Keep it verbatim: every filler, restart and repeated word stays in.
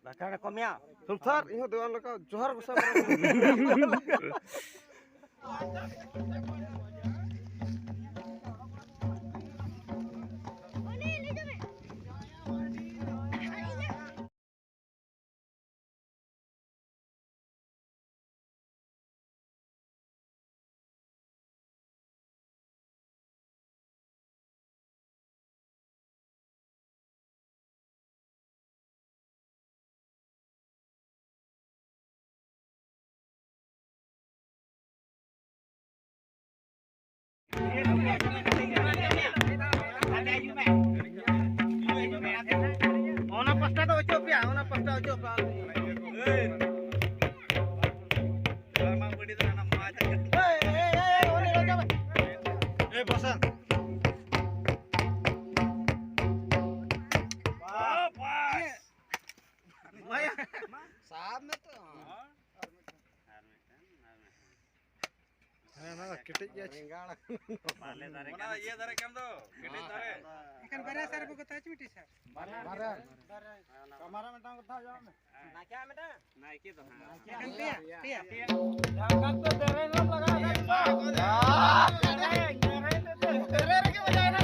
ᱫᱟᱠᱟ ᱠᱚ ᱢᱮᱭᱟ᱾ ᱥᱚᱢᱥᱟᱨ, ᱤᱧ ᱦᱚᱸ ᱫᱮᱣᱟᱱ ᱞᱮᱠᱟ ᱡᱚᱦᱟᱨ ᱜᱚᱸᱥᱟᱭ᱾ ᱚᱱᱟ ᱯᱟᱥᱴᱟ ᱫᱚ ᱚᱪᱚᱜ ᱯᱮᱭᱟ, ᱚᱱᱟ ᱯᱟᱥᱴᱟ ᱚᱪᱚᱜ ᱯᱮᱭᱟ᱾ ᱮᱭ, ᱵᱚᱥᱮᱱ᱾ ᱥᱟᱵ ᱢᱮ ᱛᱚ᱾ ᱦᱮᱸ, ᱚᱱᱟ ᱫᱚ ᱠᱮᱴᱮᱡ ᱜᱮᱭᱟ᱾ ᱵᱮᱸᱜᱟᱲ᱾ ᱚᱱᱟ ᱤᱭᱟᱹ ᱫᱟᱨᱮ ᱠᱟᱱ ᱫᱚ, ᱠᱮᱴᱮᱡ ᱫᱟᱨᱮ᱾ ᱮᱱᱠᱷᱟᱱ ᱵᱟᱨᱭᱟ ᱥᱟᱨ ᱵᱚ ᱜᱚᱛᱟ ᱦᱚᱪᱚ ᱢᱤᱫᱴᱤᱡ ᱥᱟᱨ᱾ ᱵᱟᱨᱭᱟ᱾ ᱠᱟᱢᱟᱨᱟ ᱢᱤᱫᱴᱟᱝ ᱜᱚᱛᱟ ᱦᱚᱪᱚ ᱢᱮ᱾ ᱱᱟᱭᱠᱮ ᱫᱚ ᱦᱟᱸᱜ᱾ ᱮᱱᱠᱷᱟᱱ ᱯᱮᱭᱟ, ᱯᱮᱭᱟ᱾ ᱡᱟᱦᱟᱸ ᱠᱟᱛᱮ ᱫᱮᱨᱮᱧ ᱮᱢ ᱞᱟᱜᱟᱣ ᱠᱟᱜ ᱠᱚᱣᱟ᱾ ᱫᱮᱨᱮᱧ, ᱫᱮᱨᱮᱧ ᱨᱮᱜᱮ ᱵᱟᱡᱟᱭ ᱱᱟ᱾